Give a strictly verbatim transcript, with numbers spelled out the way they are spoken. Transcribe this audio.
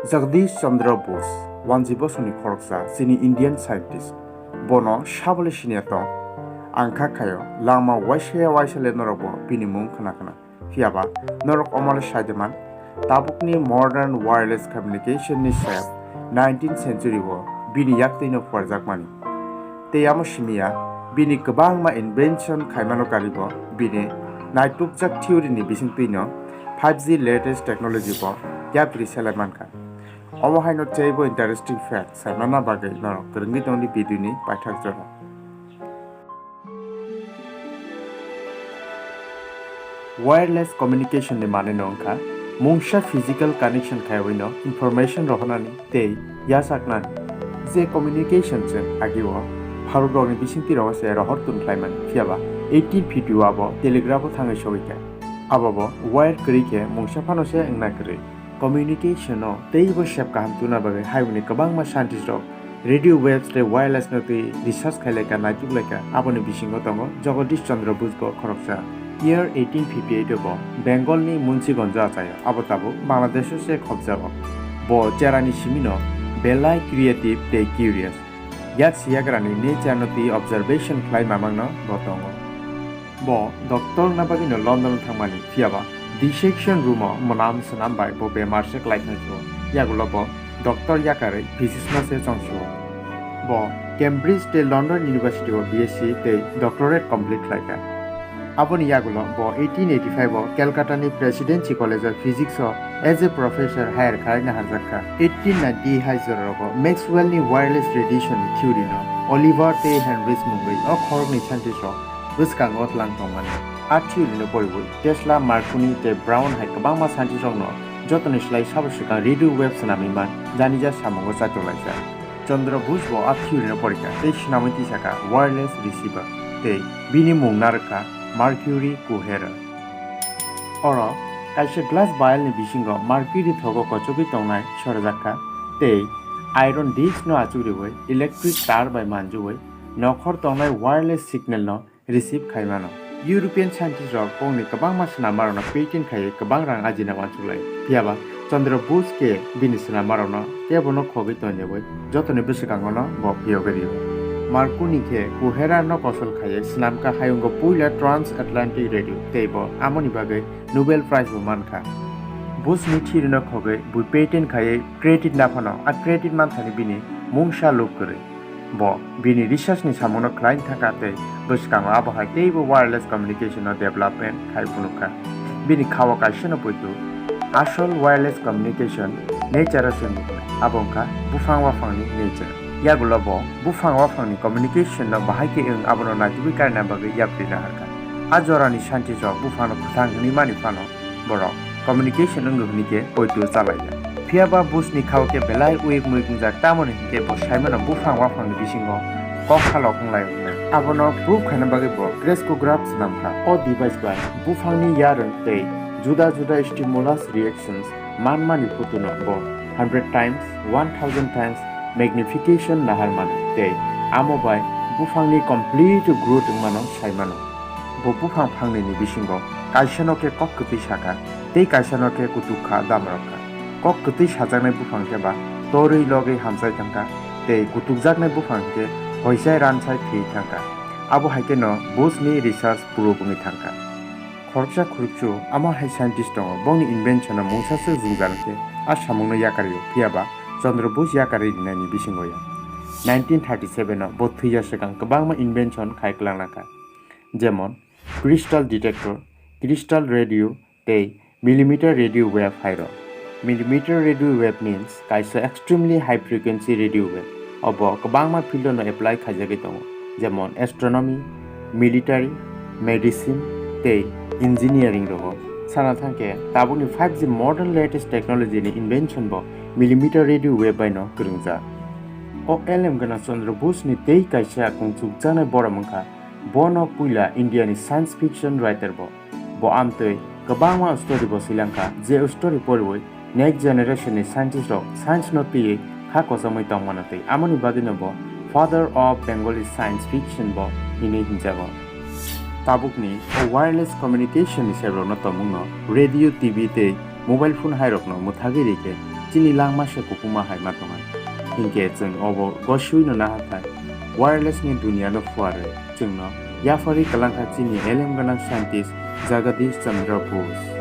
Jagdish Chandra Bose, wanji bosorni khoroksa chini Indian scientist. Bono sabole siniya tong. Ang kha khayo, langma waisa ya waisa le norokbo bini mung khna khna. Phiyaba norok omole saideman, tabukni modern wireless communication ni sep nineteenth century o bini yaktwino phuarjakmani. Tei amo simiya, bini kwbangma invention khaimano karibo bini naitukjak theory ni bisingtwino five G latest technology bo yapri selai mankha. Omo haino teibo interesting fact saimana bagwi norok kwrwngwi tongdi video ni paithak jora. Wireless communication ni mane no wngkha mungsa physical connection khaiwi no information rohornani tei yachaknani. Je communication chwng agio Bharat rokni bisingtwi rogo se rohor tun khlaimani, phiyaba eighteen fifty o abo telegraph o thangwi sogwi kha. Abo bo wire kwrwi khe mungsa phano se wngna kwrwi. Communication no teibo sep kaham tuna bagwi hayungni kwbangma scientist rok radio waves tei wireless no twi research khailai kha, naituk lai kha. Aboni bisingo tongo Jagadish Chandra Bose bo khoroksa. Year eighteen fifty eight o bo Bengal ni Munsiganj o achaio, abo tabuk Bangladesh o se khobjago. Bo cherani simi no belai creative tei curious. Yak siyagrani nature no twi observation khlai mamang no bo tongo. Bo doctor na bagwi no London o thangmani, phiyaba dissection room o mwnam swnam bai bo bemar se khlai kha kho. Yagulo bo doctor yakarwi physician se chong suo. Bo Cambridge tei London University o B S C tei doctorate complete khlai kha. Aboni yagulo bo eighteen eighty five o Calcutta ni Presidency College o Physics o as a professor hire khlai naharjak kha. Eighteen ninety hai jora rogo Maxwell ni wireless radiation ni theory no Oliver tei Henrys mungwi o khoroknwi scientist rok bwskango tlang tongmani. A theory no poriwi Tesla, Marconi tei Brown hai kwbangma scientist rokno jotoni slai sabo swkang radio wave swnamwi man janija samungo chaitoklaijak. Chandra Bose bo a theory no porikha tei swnamwi tisakha wireless receiver tei bini mung narwkha Mercury Coherer. Oro kaisa glass vial ni bisingo mercury thogo kochogwi tongnai sorajakha tei iron disc no achukriwi electric tar bai manjui nokhor tongnai wireless signal no receive khai mano. European scientist rok bongni kwbangma swnammarokno patent khaiwi kwbang rang ajina uansuk lai. Phiyaba Chandra Bose khe bini swnammarokno kebono khogwi tonyawi jotoni bwswkangono bo phiyogwi rio. Marconi khe Coherer no kosol khaiwi swnamkha hayungo puila transatlantic radio tei bo amoni bagwi Nobel Prize bo mankha. Bose ni theory no khogwi bui patent khaiwi credit naphano a credit manthani bini mungsa luk kwrwi. Bo bini research ni samungno khlai thangkha tei bwskango abo hai teibo wireless communication no development khai phunukha. Bini khao kaisano poito asol wireless communication nature o se nuknai, abo wngkha buphang waphangni nature. Yagulo bo buphang waphangni communication no bahai khe wng abono naitugwi karina bagwi yapri naharkha. A jorani scientist rok buphangno kwthang hwnwi mani phano borok communication wngwi hwnwi khe poito chalaijak. Phiyaba Bose ni khao khe belai weak mwik wngjak, tamoni hinkhe bo saimano buphang waphangni bisingo kok salok wnglai wngnai. Abono proof khaina bagwi bo crescograph swnamkha. O device bai buphangni yarwng tei juda juda stimulus reactions manmani phutuno bo hundred times, one thousand times magnification nahar mano tei amo bai buphangni complete growth wngmano sai mano. Bo buphang phangnini bisingo kaisano khe kok kwtwi sakha tei kaisano khe kutuk kha damrok kha. Kok kwtwi sajaknai buphang khe ba torwi logwi hamchai thangkha tei kutukjaknai buphang khe hoisai ransai thwi thangkha. Abo hai kheno Bose ni research proof wngwi thangkha. Khoroksa khurokchu amo hai scientist tongo, bongni invention no mungsa swk jwngjal khe a samungno yakarwi o, phiyaba Chandra Bose yakarwi rinaini bisingo ya. Nineteen thirty seven o bo thwiya swkang kwbangma invention khai kwlangna kha, jemon crystal detector, crystal radio tei millimeter radio wave hai rok. Millimeter radio wave means kaisa extremely high frequency radio wave. Obo kwbangma field no apply khaijagwi tongo, jemon astronomy, military, medicine tei engineering rogo. Sana thangkhe tabukni five G modern latest technology ni invention bo millimeter radio wave bai no kwrwngjak. O elem gwnang Chandra Bose ni tei kaisa kungchukjaknai borok wngkha. Bono puila India ni science fiction writer bo. Bo amtwi kwbangma story bo swilangkha, je story poriwi next generation ni scientist rok science no twiwi kha kochomwi tongmano twi. Amoni bagwino bo father of Bengali science fiction bo hinwi hinjago. Tabukni o wireless communication ni sebrokno tongmungno radio, T V tei mobile phone hairokno mwthagwi rikhe chini langma se kupuma hai ma tongnai. Hinkhe chwng obo goswino naharthai wireless ni duniya no phuarwi chwngno yapharwi kwlangkha chini elem gwnang scientist Jagadish Chandra Bose.